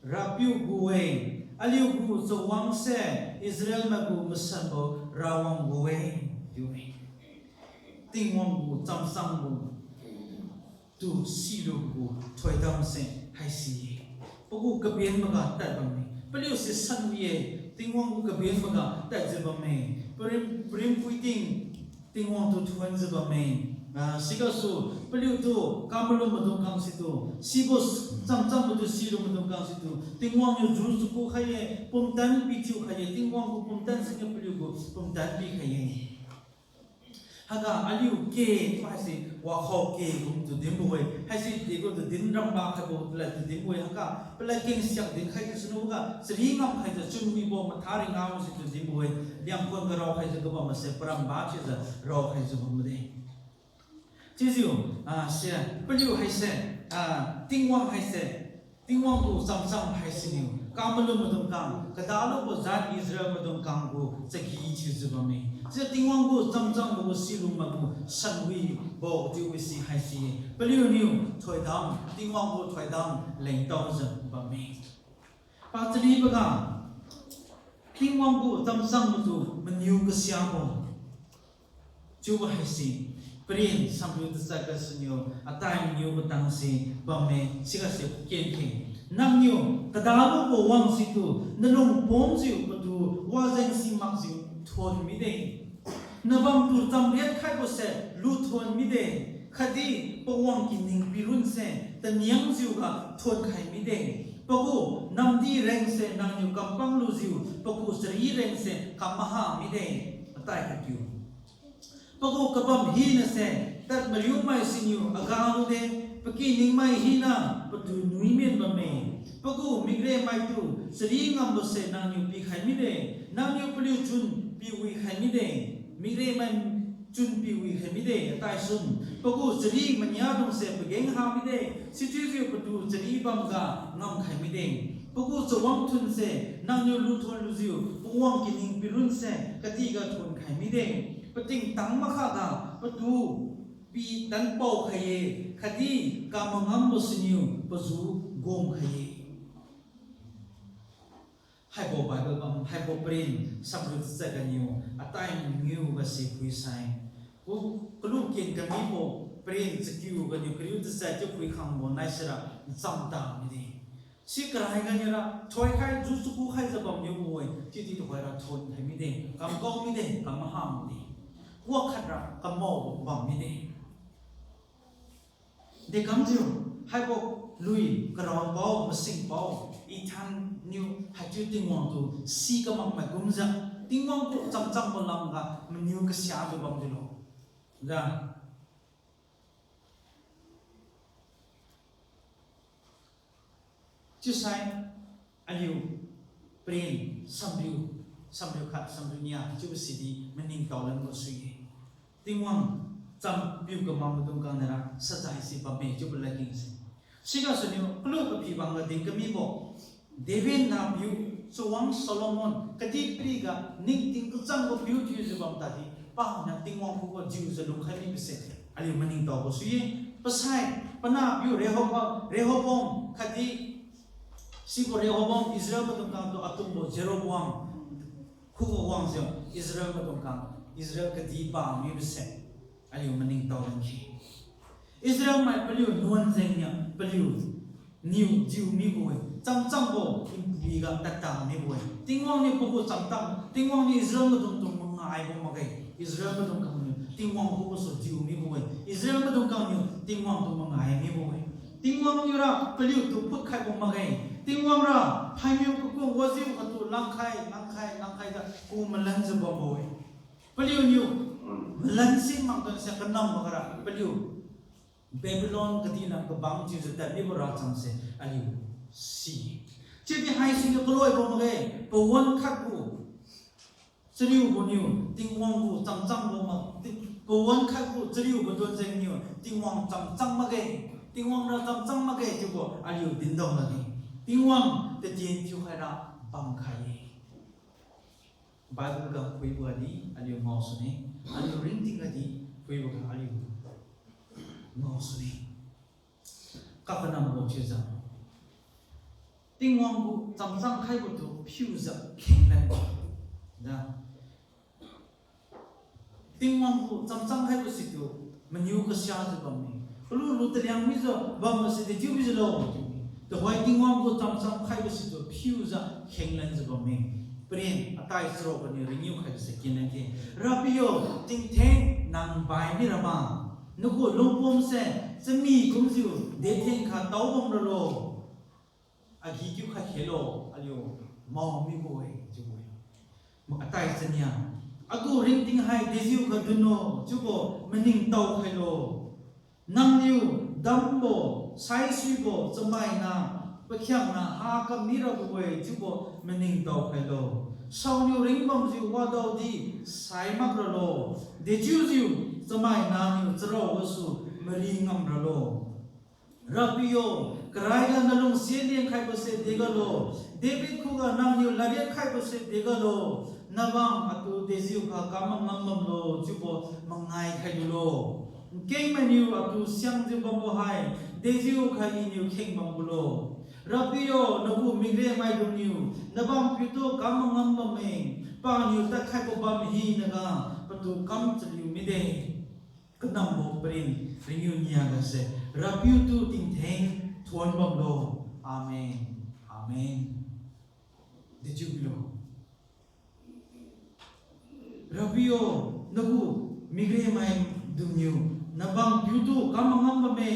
Rapiu gu-e, aliugu chawangse Israel maigu masanbo Rawang gu-e, chiu-e. Tingwang gu chamchangbo tu silubo gu thoidamse haisi-e. Pagu kabenboga tadbamme. Paliuse sanwi-e, Tingwang gu kabenboga tadjiu bamme. Parim, parimpuiting Tingwang tu thuonjiu bamme. Ah, sigasu paliutu kamalum maidung khang situ, sibo chamchangbotu silu maidung khang situ Tingwang niu ju chaku khai-e, pumtan pithiu khai-e, Tingwang gu pumtan siniu paliugu pumtan pikhai-e. Haiga aliu ke, tu haise wakhao ke kumtu dinbo-e. Haise degu tu din ramba khaibo palad tu dinbo-e. Haiga palad keng siak dinkhai tu sunuga chari ngamkhaijiu chunwibo matha ringabo situ dinbo-e. Liangkhon ga raokhaijiu kabam mase paramba chiujiu raokhaijiu bamde. Chiujiu, ah, se, paliu haise, ah, Tingwang haise, Tingwang gu chamchang haisiniu kamalum maidung khang, kadalubo jat Israel maidung khang gu chagi thiujiu bamme. Chiujiu Tingwang gu chamchangbo gu silu maigu sanwibo chiubo si haisi-e. Paliuniu thoidam, Tingwang gu thoidam lengtaojiu bamme. Pachariboga, Tingwang gu chamchangbotu maniu kasiabo chiubo haise, paren samriu tachat gasuniu atai maniu katangse bamme. Sigase kenkhe, nangniu kadalubo wang situ nalung pomjiu patu wajeng simakjiu thuon mide. Nabamtu chamriat khaibose luthuon mide, khatdi pawang kining pirunse taniangjiuga thuonkhai mide. Pagu namdi rengse nangniu kampang lujiu pagu chari rengse kam maha mide. Atai khatiu, pagu kabam hinase tad mariumai siniu aga lude, pakiningmai hina patu nuimen bamme. Pagu mikremaitu chari ngambose nangniu pikhai mide, nangniu paliu chun piwikhai mide. Mikremai chun piwikhai mide. Atai sum, pagu chari maniadungse pageng ha mide, sichiujiu patu chari bamga ngamkhai mide. Pagu chawang thunse nangniu luthuon lujiu pawang kining pirunse katiga thuonkhai mide. Pating tang makhaga patu pitan paokhai-e, khatdi kamangambo siniu paju gomkhai-e. Haibo Bible bam, haibo paren samriu tachat ganiu atai mangiu gase phuisai, ku, kalu ken kamibo paren chakiu ganiu kariu tachat chiu phuikhangbo naisira nchamta mide. Si karai ganiura thoikhai, ju chaku khaijiu bamniubo-e, chiudi tuhoira thon khai mide, kamkao mide, kam maha mide. Wakhatra kamao bam mide. Dekamjiu, haibo lui karaopao, masingpao, Ethan niu haichiu Tingwang tu si kamakmai kumjiu, Tingwang gu chamchangbo lamga maniu kasiajiu bamjiulo. Ga. Chiusai, aliu paren samriu, samriu khat, samriu nia chiubo sidi maningtao lanbo sui-e. Tingwang champiu kamam maidung khang nara sajai si bamme chiubo ladkeng se. Sigasuniu kalu paphi bangga din kamibo, David nahpiu chawang Solomon kadihpiriga ningting kachangbo piu thiujiu bam tadi, paniu Tingwang khuga jiujiu lungkhai mibose aliu maningtaobo sui-e. Pasai panahpiu Rehoboam, Rehoboam khatdi sibo Rehoboam Israel maidung khang tu atungbo Jeroboam khuga wangjiu Israel maidung khang, Israel kadih pa mibose aliu maningtao lan khe. Israel mai paliu nuan jengniu paliuniu jiu mibo-e, chamchangbo npuiga tadta mibo-e. Tingwang niu pagu chamchang, Tingwang niu Israel maidung tu mangaibo makge. Israel maidung khangniu Tingwang khugasu jiu mibo-e. Israel maidung khangniu Tingwang tu mangai mibo-e. Tingwang niura paliutu phutkhaibo makge. Tingwang ra phaimiu kakung wajiu khatu langkhai, langkhai, langkhaijiu ku malanjiu bambo-e. Paliuniu malan si makdunse kanam makra paliu Babylon kadihna kabang chiujiu tadmibo rachamse aliu si. Chiudi haisiniu kaloibo makge, pawan khatgu chariubo niu Tingwang gu chamchangbo mak, ti-, pawan khatgu chariubo donjengniu Tingwang chamchang makge, Tingwang ra chamchang makge chiubo aliu dindao lakge. Tingwang tatien thiukhaira bamkhai-e. Bible ga phuibo gadi aliu ngaosune, aliu ringting gadi phuiboga aliu ngaosune. Kapanambo chiujiu, Tingwang gu chamchang khaibotu phiujiu khenglan da. Tingwang gu chamchang khaibo situ maniu kasiajiu bamme. Kalulu taliang mijiu bambo si dechiu bijiulo. Tuhoi Tingwang gu chamchang khaibo situ phiujiu khenglanjiu bamme. Paren atai charuk ganiu ringiu khaibose kinlan khe. Rapiu, tingtheng nang bai mirama, nagu lungpomse chami kumjiu dethengkha tao bamralo. Agi kiukhai khelo, aliu mao mibo-e chiubo-e. Atai chania, agu ringting hai dejiukha dunlo chiubo maningtao khailo. Nangniu dambo, saisuibo chamaina pakhiangna ha kamirabo-e chiubo maningtao khailo. Saoniu ringbamjiu wadaodi sai makralo, dechiujiu chamaina niu charao gasu mari ngamralo. Rapiu yo, karaiga nalungse lenkhaibo se degalo, David khuga nangniu ladriat khaibo se degalo, nabang atu dejiukha kam mangam bamlo chiubo mangai khailulo. Nkengmainiu atu siangjiu bambo hai dejiukha Iniu kheng bamgulo. Rapiu yo, nagu mikremaidungniu nabang piutu kam mangam bamme, paniu tadkhaibo bam hinaga patu kam chaliu mide. Kanambo paren ringiu niagase, Rapiutu tingtheng thuon bamlo. Amen. Amen. Dechiu bilo. Rapiu yo, nagu mikremaidungniu nabang piutu kam mangam bamme.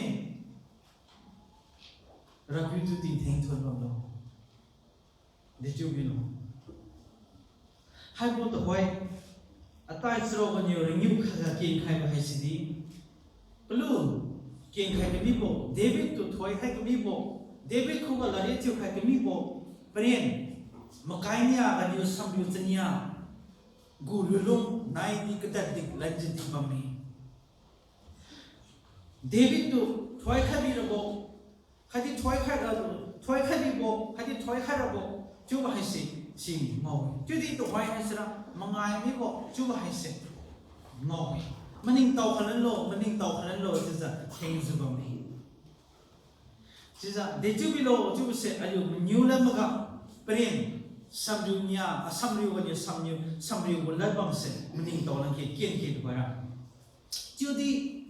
Rapiutu tingtheng thuon bamlo. Dechiu bilo. Haibo tuhoi, atai charuk ganiu ringiu khaga kenkhaibo haisidi, palu kenkhai kamibo, David tu thoikhai kamibo, David khuga ladriat thiukhai kamibo paren, makai nia ganiu samriu chania gu lunlung naidi kadad dik lanjiu di bamme. David tu thoikhai birabo, khatdi thoikhai ra, thoikhai bibo khatdi thoikhai rabo chiubo haise si ngao-e. Chiudi tuhoi haisera mangai mibo chiubo haise ngao-e. Maningtao khalanlo, maningtao khalanlo chiujiu khengjiu bamme. Chiujiu dechiu bilo chiubose aliu maniu lamga paren Samriu nia, ah, samriu ganiu samniu, samriu gu lad bamse maningtao langkhe kenkhe tuhoira. Chiudi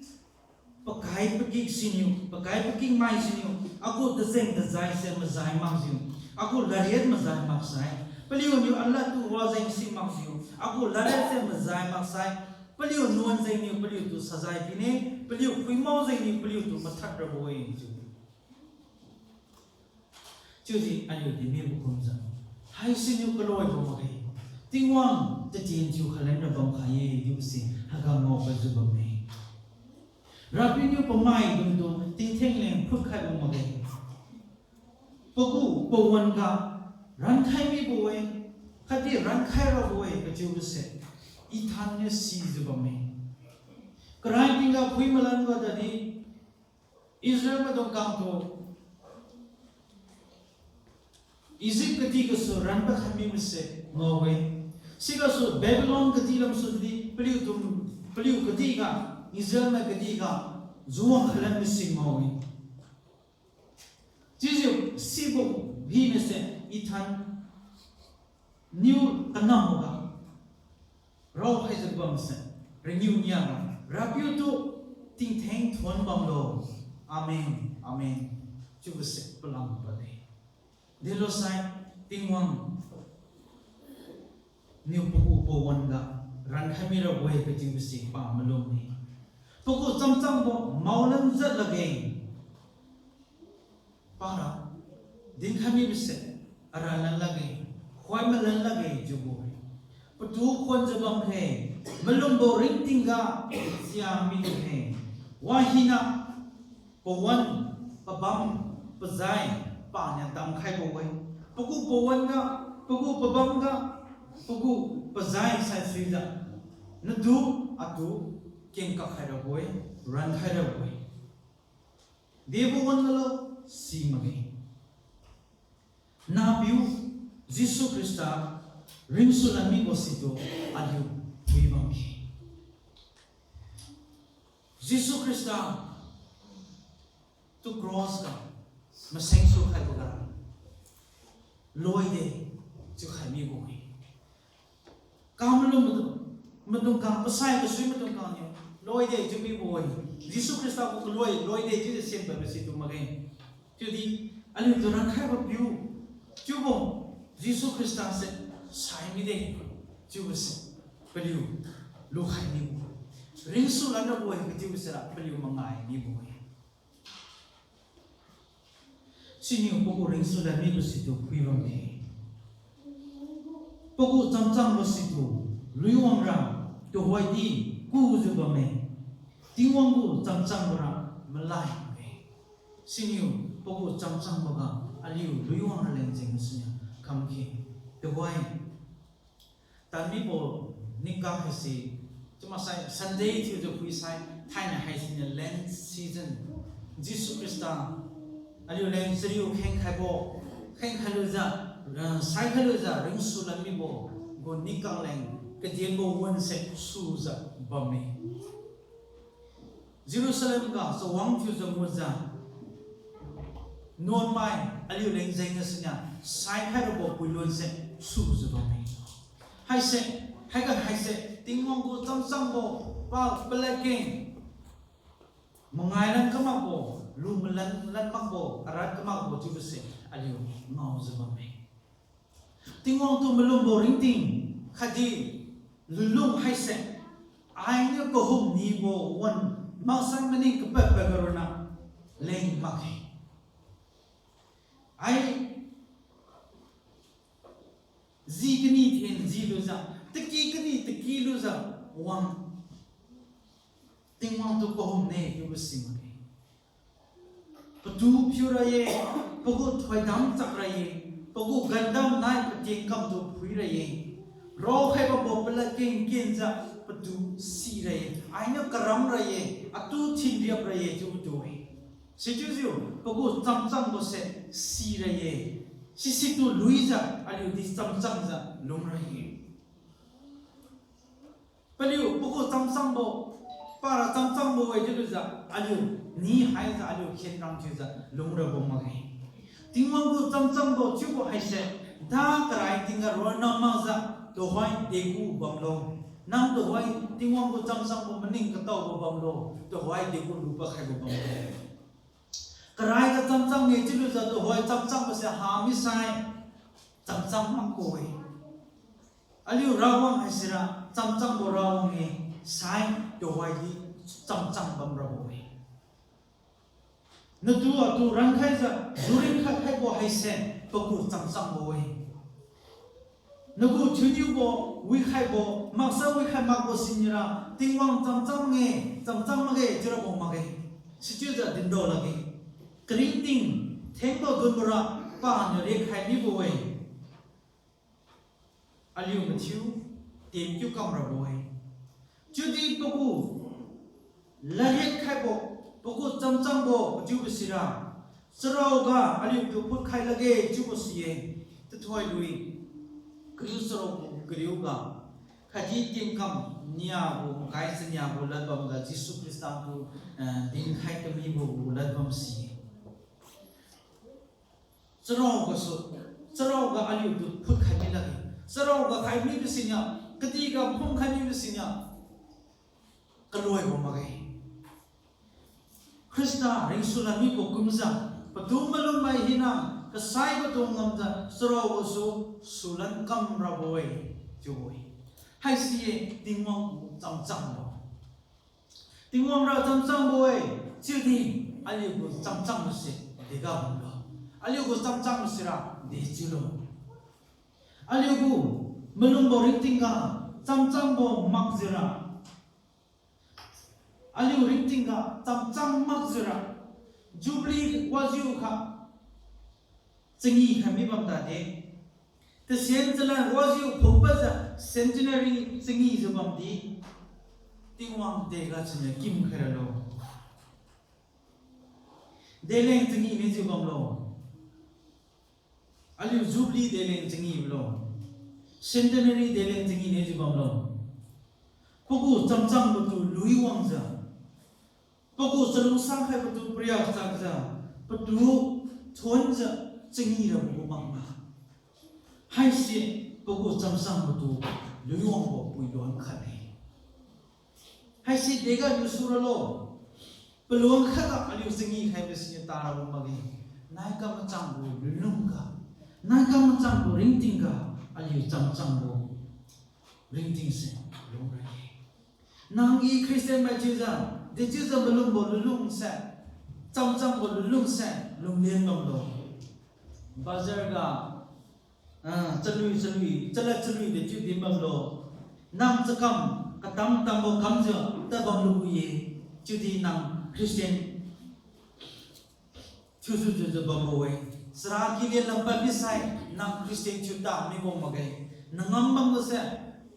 pakai pakik siniu, pakai pakikmai siniu, agu tajeng tazaise mazai makjiu, agu ladriat mazai maksai, paliuniu aladtu wajeng si makjiu, agu ladriatse mazai maksai, paliu nuan jengniu paliutu sajai pine, paliu phuimao jengniu paliutu mathad rabo-e chiu. Chiudi aliu dinmibo kumjiu, haisiniu kaloibo makge. Tingwang tatien thiu khalan ra bamkhai-e chiubose haiga ngao paijiu bamme. Rapiu niu pamaidungtu tingtheng leng phutkhaibo makge. Pagu pawan ga rankhai mibo-e, khatdi rankhai rabo-e kachiubose Ethan niu sijiu bamme. Karai tingga phui malanbo tadi Israel maidung kangtu Egypt kadih gasu ranpa khai mibose ngao-e. Sigasu Babylon kadih lamsu di paliutu, paliu kadihga, Israel mai kadihga juwang khalan misi ngao-e. Chiujiu sibo hinase Ethan niu kanamboga raokhaijiu bamse, rengniu niara, Rapiutu tingtheng thuon bamlo. Amen, amen chiubose palam bade. Delosai Tingwang niu pagu pawan ga rankhai mirabo-e kachiubose pa malum-e. Pagu chamchangbo maolan jat lakge. Para dinkhai mibose aranlan lakge, khoi malan lakge chiubo-e. Patu khonjiu bamkhe, malumbo ringtingga sia mide-e. Wahina pawan, pabam, pazai paniu damkhaibo-e. Pagu pawan ga, pagu pabam ga, pagu pazai saisuijiu natu, atu kengkak khai rabo-e, rankhai rabo-e. Debo wan galo, si makge. Nahpiu Jesu Khrista ringsulan mibo situ aliu phui bamkhe. Jesu Khrista tu cross ga maseng sukhaiboga loide chiukhai mibo-e. Kamalum maidung, maidung kang, pasai kasui maidung kangniu loide chiu mibo-e. Jesu Khrista gu kaloi loide chiujiu simbambo situ makge. Chiudi aliutu rankhaibo piu chiubo Jesu Khrista se sai mide chiubose paliu lukhai mibo-e. Ringsulan rabo-e kachiubo sira paliu mangai mibo-e. Siniu pagu ringsulan mibo situ phui bamme. Pagu chamchangbo situ luiwangra tuhoidi kujiu bamme. Tingwang gu chamchangbo ra malai bamme. Siniu pagu chamchangboga aliu luiwang raleng jeng siniu kamkhe. Tuhoi tanmibo ningkang haise, chiumaksai Sunday thiujiu phuisai, thainai haisiniu Lent season. Jesu Khrista aliuleng chariu khengkhaibo, khengkhailujiu, ah, saikhailujiu ringsulan mibo gu ningkang leng kadienbo wanse sujiu bamme. Jerusalem ga chawang thiujiu mujiu nuanmai aliuleng jengga siniu saikhai rabo puilunse sujiu bamme. Haise, haiga haise Tingwang gu chamchangbo pa paladkeng mangailan kamakbo, lu malan lan makbo, arat kamakbo chiubose aliu ngaojiu bamme. Tingwang tu malumbo ringting khatdi lunlung haise ainiu kahum nibo wan maksai maning kapatpad garonna leng makge. Ai ji kani thenjilujiu, taki kani takilujiu wang Tingwang tu kahumne chiubo si makge. Patu phiura-e, pagu thoidam chakra-e, pagu gandam nai patien kamtu phuira-e. Raokhai bambo paladkeng kenjiu patu sira-e, ainiu karamra-e, atu thinriapra-e chiu patu-e. Sichiujiu pagu chamchangbose sira-e. Sisitu luijiu aliudi chamchangjiu lungra-e. Paliu pagu chamchangbo, para chamchangbo-e chiulujiu aliu ni haijiu aliu khenrang thiujiu lungrabo makge. Tingwang gu chamchangbo chiubo haise Tha karai tingga ronna makjiu, tuhoi degu bamlo. Nang tuhoi Tingwang gu chamchangbo maning kataobo bamlo, tuhoi degu lupa khaibo bamlo. Karaiga chamchang-e chiulujiu tuhoi chamchangbo se hamisai chamchang makbo-e. Aliu Rawang haisira chamchangbo Rawang-e, sai tuhoidi chamchang bamrabo-e. Natu atu rankhaijiu, juring khat khaibo haise, pagu chamchangbo-e. Nagu thiuniubo wikhaibo, maksai wikhai makbo siniura, Tingwang chamchang-e, chamchang makge chiurabo makge. Sichiujiu dindao lakge. Karingting, thengbo dunbora, paniu rietkhai mibo-e. Aliu mathiu, tien kiu kamrabo-e. Chiudi pagu, ladriat khaibo, pagu chamchangbo chiubo sira, charaoga aliutu phutkhai lakge chiubo si-e, tathoilui, kariu charuk kariuga, khatdi tingkam niabo makai chaniabo ladbamga Jesu Khrista tu, eh, dinkhai kamibo gu ladbam si-e. Charaogasu, charaoga aliutu phutkhai mi lakge. Charaoga khai mibo siniu, kadihga phungkhai mibo siniu, kaloibo makge. Khrista ringsulan mibo kumjiu, patu malummai hina, kasaibo tu ngamjiu, charaogasu, sulan kamrabo-e, chiu-e. Haisi-e Tingwang chamchangbo. Tingwang ra chamchangbo-e, chiudi aliugu chamchangbo se dega bamlo. Aliugu chamchangbo sira dechiulo. Aliugu malumbo ringtingga chamchangbo makjiura. Aliu ringtingga chamchang makjiura. Jubilee wajiukha changi khai mi bam tade. Tasien chalan wajiu phungpadjiu centenary changijiu bamdi, Tingwang dega chaniu kimkhai ralo. Deleng changi nijiu bamlo. Aliu Jubilee deleng changi bamlo. Centenary deleng changi nijiu bamlo. Pagu chamchangbotu lui wangjiu, pagu chalungsang khaibotu pariak chakjiu, patu thuonjiu changi rabo gu bamma. Haise pagu chamchangbotu lui wangbo puiluang khat-e. Haise dega niu suralo. Paluang khatga aliu changi khaibo siniu tarabo makge. Nai kamachangbo lunlungga, nai kamachangbo ringtingga, aliu chamchangbo ringtingse lungra-e. Nang-i Christian mai chiujiu, dechiujiu malumbo lunlungse, chamchangbo lunlungse lunglen bamlo. Bazar ga, ah, chalui chalui, chalad chalui dechiu din bamlo. Nang chakam katam tambo kamjiu tadbam lubo-e, chiudi nang Christian thiujiu jiujiu bambo-e. Chara kile lampadmi sai, nang Christian thiuta mibo makge. Nangam bamgase,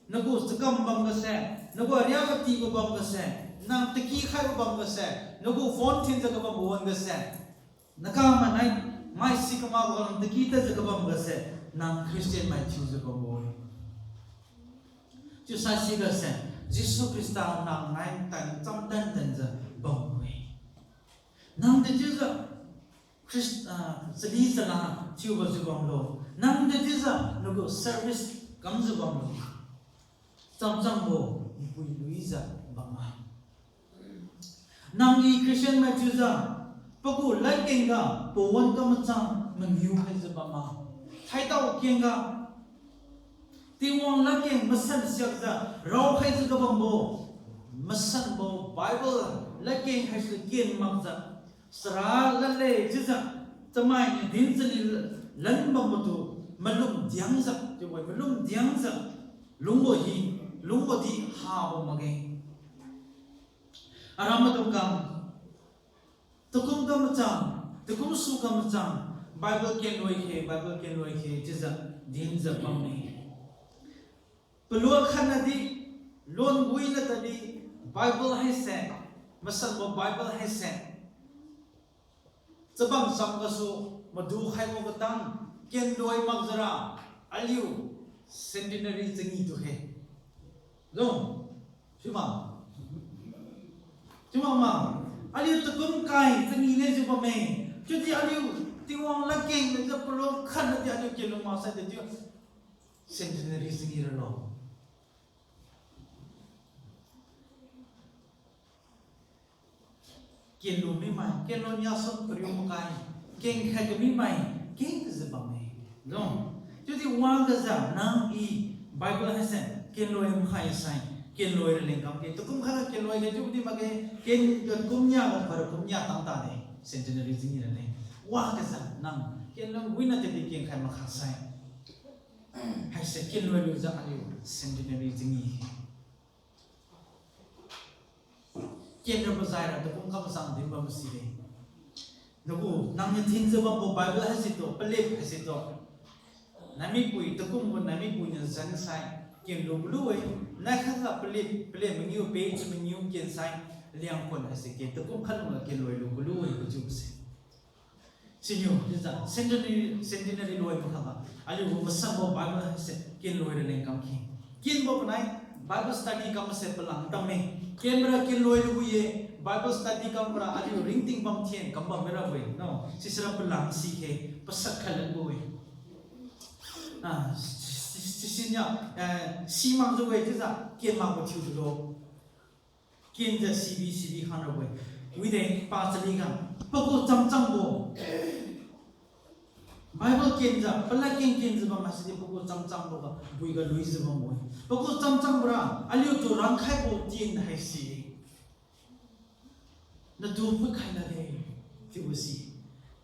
nagu chakam bamgase, nagu ariak katibo bamgase, nang taki khaibo bamgase, nagu phone thinjiu kabambo wan-gase, nakam manai, mai si kamakbo nang taki tadjiu kabamgase, nang Christian mai thiujiu bambo-e. Chiusai sigase, Jesu Khrista nang nai tan chamtan tanjiu bambo-e. Nang dechiujiu Khrist-, ah, chali chala thiubojiu bamlo. Nang dechiujiu nagu service kamjiu bamlo. Chamchangbo npui luijiu bamma. Nang-i Christian mai chiujiu, pagu ladkengga pawan kamachang mangiu khaijiu bamma. Thaidao kengga, Tingwang ladkeng masan siakjiu raokhaijiu kabambo, masanbo Bible ladkeng haise ken makjiu, chara ladle chiujiu, chamainiu din chali lan bambotu, malum diangjiu, chiubo malum diangjiu, lungbo hi, lungbo di habo makge. Aram maidung khang, takum kamachang, takum su kamachang, Bible kenloi khe, Bible kenloi khe chiujiu dinjiu bamme. Palua khatnadi, luonwina tadi, Bible haise, masanbo Bible haise chabam cham gasu, madu khaibo katang, kenloi makjiura, aliu centenary changi tu khe. Dung, chiuma. Chiuma ma, aliu takum kai changi lejiu bamme. Chiudi aliu Tingwang ladkeng niu jiu palun khatnadi aliu kenlu maksai dechiu centenary jengni ralo. Kenlu mimai, kenlu niasun kariu makai, kengkhai kamimai, kengjiu bamme. Dong, chiudi wagajiu nang i Bible haise kenloi makhai sai, kenloi raleng kamke, takum khatga kenloi de chiudi makge, ken takum nia ga para kum nia tang tade, centenary jengni raleng. Wagajiu nang kenloi wina tadi kengkhai makha sai, haise kenloi lujiu aliu centenary jengni. Kenrabo jaira takum kam sang dinbam side. Nagu, nangniu thinjiu bambo Bible haisitu, palip haisitu, naimipui, takum gu naimipui niu zansai kenlu kalu-e, naikhatga palip, palip mangiu, page mangiu kensai, Liangkhun haise ke takum khat lungga kenloi lu kalu-e kachiubose. Siniu chiujiu centenary, centenary loi makhaga aliugu masanbo Bible haise kenloi raleng kamkhe. Kenbo panai Bible study kamse palang tamme. Kenbora kenloi lubo-e, Bible study kambora aliu ringting bamthen kambam mirabo-e no. Sisira palang sikhe, pasat khai lanbo-e. Ah, si, si, si, siniu, eh, simakjiu-e chiujiu ken makbo thiujiulo. Kenjiu sibi sibi khanrabo-e. Wide pachaliga, pagu chamchangbo Bible kenjiu, palad keng kenjiu bam haisidi pagu chamchangboga buiga luijiu bambo-e. Pagu chamchangbora aliutu rankhaibo tien haise natu phutkhai lakge, chiubo si.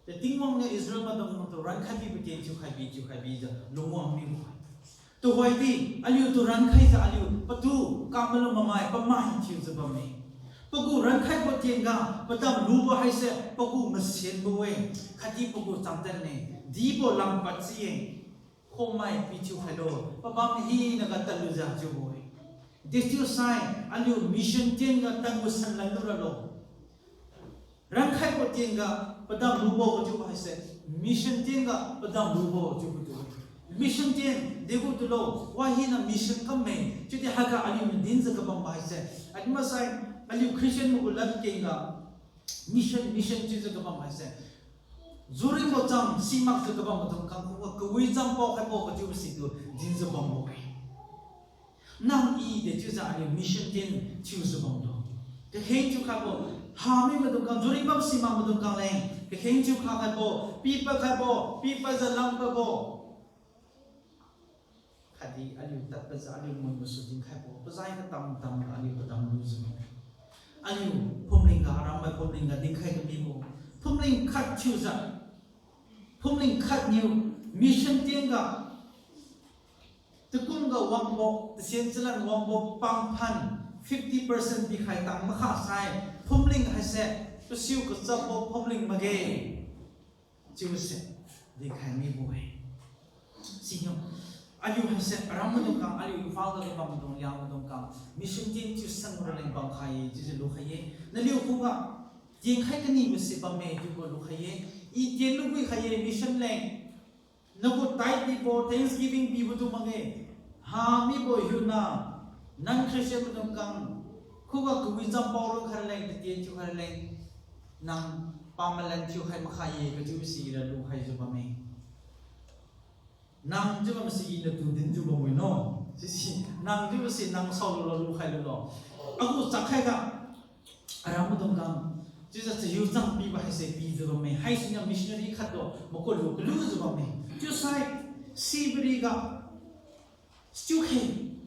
Te Tingwang niu Israel maidung tu rankhai bibo tien thiukhai bi, thiukhai bijiu lungwang mibo-e. Tuhoidi aliutu rankhaijiu aliu patu kamalu mamai pamai thiujiu bamme. Pagu rankhaibo tienga padam lubo haise pagu masenbo-e, khatdi pagu chamtanne, dibo lampad si-e. Khomai pithiu khailo, pabam hinaga tadlujiu chiubo-e. Dechiusai aliu mission tienga tadgu sanlan luralo. Rankhaibo tienga padam lubo kachiubo haise, mission tienga padam lubo chiubo tu. Mission tien degu tulo, wahina mission kamme, chiudi haiga aliuniu dinjiu kabambo haise. Aliu maksai, aliu Christian magu ladkeng ga mission, mission chiujiu kabam haise, juringbo cham simakjiu kabam maidung khang khuga kawi cham paokhaibo kachiubo situ dinjiu bambo-e. Nang i dechiujiu aliu mission tien thiujiu bamlo. Kakheng thiukhaibo, hami maidung khang, juring bam simak maidung khang leng kakheng thiukha khaibo, pipad khaibo, pipadjiu lam khaibo. Khatdi aliu tadpadjiu aliu mun gasu dinkhaibo, pazai katam tamga aliu padam lujiu. Aliu phumlingga, aramai phumlingga dinkhai kamibo, phumling khat thiujiu, phumling khatniu mission tienga takumga wangbo, tasian chalan wangbo pangphan fifty percent pikhai tang makha sai, phumling haise kasiu kachapbo phumling makge. Chiuse dinkhai mibo-e. Siniu aliu haise aram maidung khang, aliu Imphal ga kabam maidung, Liang maidung khang mission tien thiusan raleng bamkhai-e chiujiu lukhai-e. Naliu khuga tienkhai kanibo si bamme chiubo lukhai-e. I tien lubui khai-e mission leng. Nagu tithe pibo, thanksgiving pibo tu makge. Hamibo hiuna, non-Christian maidung khang khuga kawi cham pao raleng, tatien thiukhai raleng, nang pamalan thiukhai makhai-e kachiu sira lukhaijiu bamme. Nang chiu bam si i natu dinjiu bamme no. Sisi, nang chiu si nang saolulo, lukhai lulo. Agu chakkhaiga aram maidung khang chiujiu chahiu chang pibo haise pijiu bamme. Haisiniu missionary khattu makotlu kalujiu bamme. Chiusai sibiriga sichiu khe,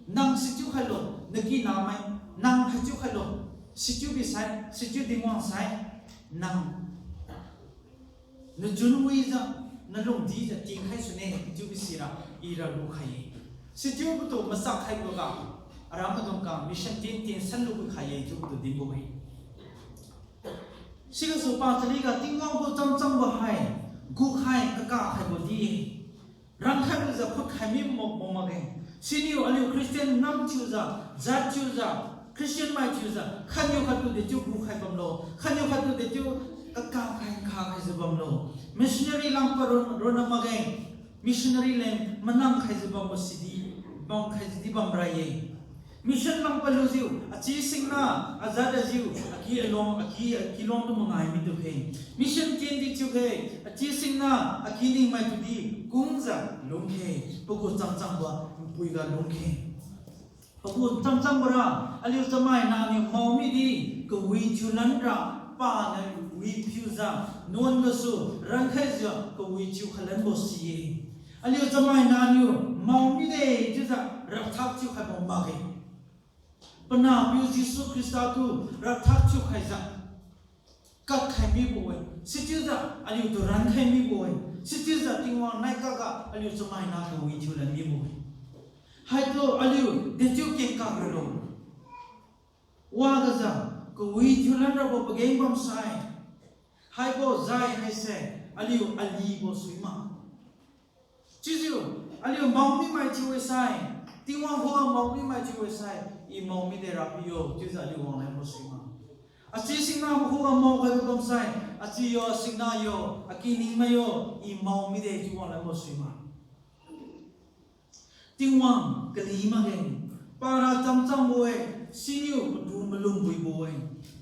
nang sichiu khailo, nakinamai, nang haichiu khailo, sichiu bisai, sichiu dinwang sai, nang nachun wijiu, nalungdijiu tienkhai sune chiubo sira ira lukhai-e. Sichiubo tu machak khaiboga aram maidung khang mission tien tien sanlu khai-e chiubo tu dinbo-e. Sigasu pachaliga Tingwang gu chamchangbo hai gukhai kakakhaibo di-e. Rangkhaibojiu phutkhai mi mokbo makge. Siniu aliu Christian nam thiujiu, jat thiujiu, Christian mai thiujiu, khatniu khattu dechiu gukhai bamlo, khatniu khattu dechiu kakakhai kakhaijiu bamlo. Missionary langpad ron, ronna makge. Missionary leng manang khaijiu bambo sidi, bam khaijiu di bamra-e. Mission lam palujiu, achi singna, ajat ajiu, aki along, aki, aki longtu mangai mitu khe. Mission tien di chiu khe, achi singna, aki ningmai tudi, kungjiu lungkhe, pagu chamchangbo npuiga lungkhe. Pagu chamchangbo ra, aliu chamaina niu mao midi, kawi thiulan ra, paniu wi phiujiu, nuan gasu, rankhaijiu, kawi thiu khalanbo si-e. Aliu chamaina niu mao mide chiujiu rapthak thiukhaibo makge. Panahpiu Jesu Khrista tu rapthak thiukhaijiu katkhai mibo-e. Sichiujiu aliutu rankhai mibo-e. Sichiujiu Tingwang naikakga aliu chamaina kawi thiulan mibo-e. Haitu aliu dechiu kengkak ralo. Wagajiu kawi thiulan rabo pageng bamsai, haibo zai haise aliu alibo suima. Chiujiu, aliu mao mimai thiu-e sai, Tingwang khuga mao mimai thiu-e sai, I mao mide Rapiu yo, chiujiu aliu wanglanbo suima. Achi singna khuga maokhaibo bamsai, achi yo, singna yo, aki ningmai yo, I mao mide chiu wanglanbo suima. Tingwang kali makge, para chamchangbo-e, siniu patu malum wibo-e.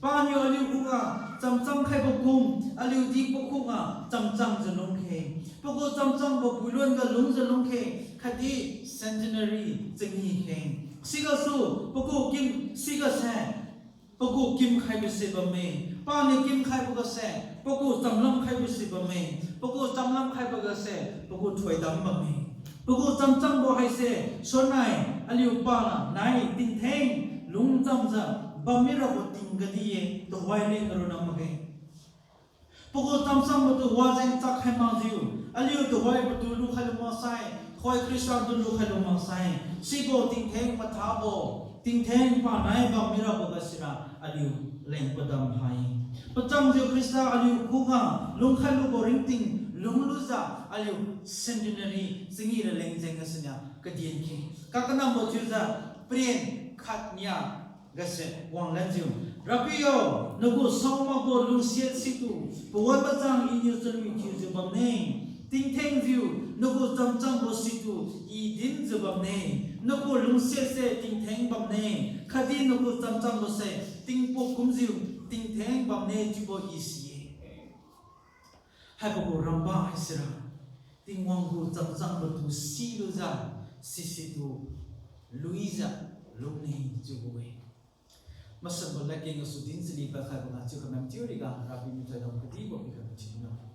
Paniu aliu khuga chamchang khaibo kum, aliudi pakhuga chamchangjiu lungkhe. Pagu chamchangbo puiluan ga lungjiu lungkhe, khatdi centenary changi khe. Sigasu, pagu kim, sigase, pagu kimkhaibo si bamme. Paniu kimkhaibo gase, pagu chamlam khaibo si bamme. Pagu chamlam khaibo gase, pagu thoidam bamme. Pagu chamchangbo haise, sunnai, aliu pana, nai, tingtheng, lungchamjiu, bammi rabo ting kadi-e, tuhoi leng ronna makge. Pagu chamchangbo tu wajeng chakkhai makjiu, aliu tuhoi patu lukhai lu maksai, tuhoi Khrista tu lukhai lu maksai, sibo tingtheng mathabo, tingtheng panai bammi rabo gasira aliu leng padam hai. Pachangjiu Khrista aliu khuga lungkhai lubo ringting lunglujiu aliu centenary changi raleng jeng gasiniu kadin khe. Kakanambo chiujiu paren khatnia gase wanglanjiu, Rapiu yo, nagu saomakbo lungsiat situ pawan machang Iniu chalui thiujiu bamne. Tingthengjiu nagu chamchangbo situ I dinjiu bamne. Nagu lungsiat se tingtheng bamne, khatdi nagu chamchangbo se tingpok kumjiu tingtheng bamne chiubo I si-e. Haibo gu ramba haisira, Tingwang gu chamchangbo tu silujiu, sisitu luijiu lungne chiubo-e. Masanbo ladkeng gasu din chali pakhaibo ga chiu kamam chiuriga Rapiu mi thoidam kadibo pikhai thiulo.